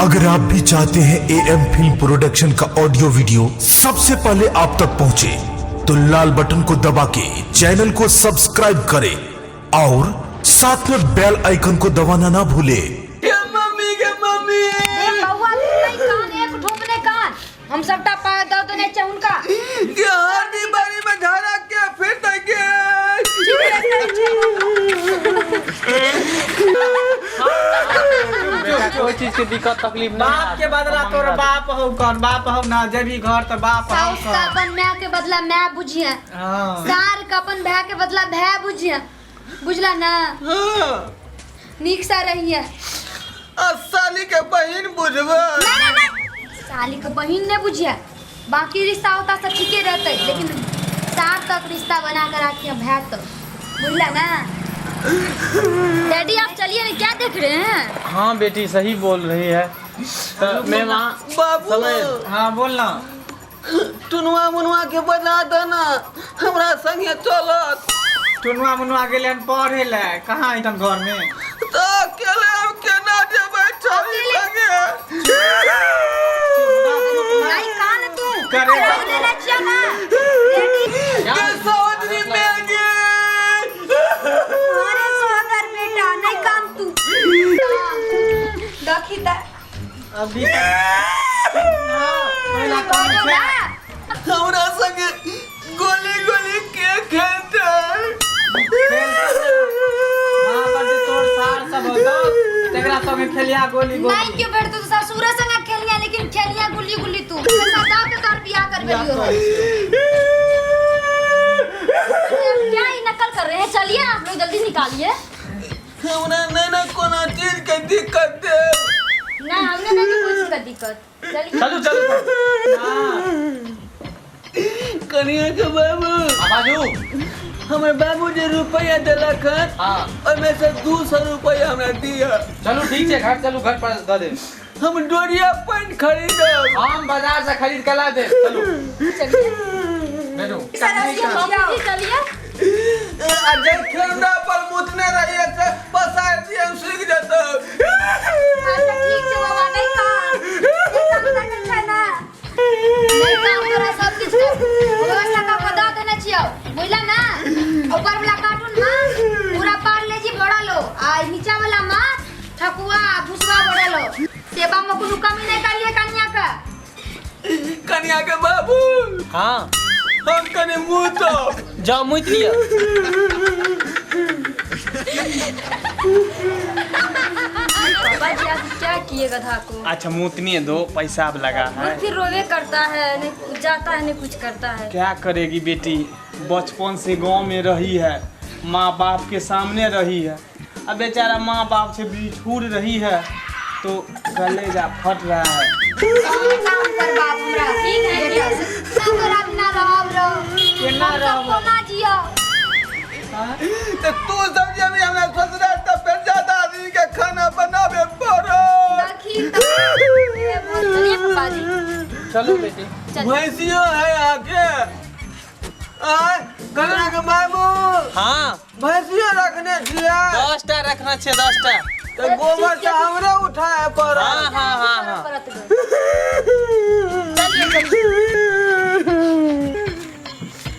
अगर आप भी चाहते हैं ए एम फिल्म प्रोडक्शन का ऑडियो वीडियो सबसे पहले आप तक पहुंचे, तो लाल बटन को दबा के चैनल को सब्सक्राइब करें और साथ में बेल आइकन को दबाना ना भूलें। गे मम्मी, गे मम्मी। ए बौआ, तू नहीं कान, एक ठोप नहीं कान, हम सबटा पाय दऽ देने छै हुनका। गे हाथी बारी में झाड़ा के फिर दे गे। बेटा, कोई चीज के दिक्कत तकलीफ नहीं। बाप के बदला तोर बाप हो कौन बाप हो ना जबी घर तो बाप हो साउस का कौन। अपन माय के बदला माय बुझिए, सार का अपन भाई के बदला भाई बुझिए, बुझला ना? हाँ। नीक सा रहिए। आ साली के बहिन बुझबे? ना ना ना, साली के बहिन नहीं बुझिए। बाकी रिश्ता होता सब ठीके रहते, लेकिन सार तक रिश्ता बना कर रखिए भाई तक, बुझला ना? डैडी, आप चलिए ना, क्या देख रहे हैं? हाँ बेटी, सही बोल रही है। तो मैं वहाँ बाबू। समय हाँ, बोल ना। टुनुआ मुनुआ के बना देना, हमरा संगे चलत। टुनुआ मुनुआ गेले हन पढ़े ले, कहाँ अइतन घर में? तो अकेले हम केना जेबै छड़ी संगे? नहीं कान तू करे। रख देना चाहिए ना डैडी। गे सौदरी में गे। अरे सोहगर बेटा, नहीं काम तू देखी त। अभी पहिला कौन छै? हमरा संगे गोली गोली के खेलते? वहाँ पर जे तोर सार सब होतो, तेकरा संगे खेलिया गोली गोली। नहीं क्यों बैठ, तू ससुरे संग खेलिया, लेकिन खेलिया गुल्ली गुल्ली। तू पैसा दा के तोर बियाह कर लियो। क्या ये नकल कर रहे हैं? चलिए, आप लोग जल्दी निकालिए। हमरा नहीं ना कोनो चीज के दिक्कत दे। ना, हमने नहीं कोई चीज का दिक्कत, चलिए। चलू चलू। कनिया के बाबू। हाँ, बाजू। हमर बाबू जे रुपया देलक हन, ओहिमे से 200 रुपया हमरा दिया। चलू, ठीक छै, घर चलू, घर पर दऽ देब। हम डोरिया पैंट खरीदब। हम बाजार से खरीद के ला देब, चलू। चलिए। बैठू। बाबूजी, चलिए। आ जे खेलना पर मुतने रहिए से पसार दिए, हम सूखि जेतौ। अच्छा, ठीक छै बाबा, नहीं काम नहीं काम तक छै ना, नहीं काम। तोरा सब किछ के व्यवस्था कऽ के दऽ देने छियौ, बुझला ना? ऊपर वाला कार्टून में पूरा पार्ले जी भरल हो आ नीचा वाला में ठकुआ आ भुसवा भरल हो। सेवा में कोनो कमी नहीं करिए कनिया के। कनिया के बाबू। हाँ। हम कनि मुँह तो जाओ, मुइत लिअ। बाबा जी, आप क्या किए गधा को? अच्छा, मुतनी दो, पैसा अब लगा है। फिर रोवे करता है, नहीं जाता है, नहीं कुछ करता है। क्या करेगी बेटी, बचपन से गांव में रही है, माँ बाप के सामने रही है। अब बेचारा माँ बाप से बिछुड़ रही है तो कलेजा फट रहा है। काम कर बाप हमरा ठीक है बेटा से ना, तोरा बिना रहब रहो? केना हम सब रहब? कोना जियो? तो तू सब जे अभी हमरा ससुराल तऽ फेर ज्यादा आदमी के खाना बनाबे पड़त। देखी तो, चलिए पापा जी। चलू बेटी। चलिए। भैंसियो है आके आय, कनिया के बाबू। हाँ। भैंसियो रखने छियै? 10टा रखना छै, 10टा। तऽ गोबर से हमरे उठाए पड़त। हाँ हाँ हाँ हाँ पड़त गए। चलिए चलिए।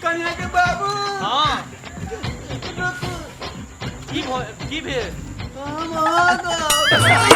कनिया के बाबू। हाँ, की भेल? हम आ गए।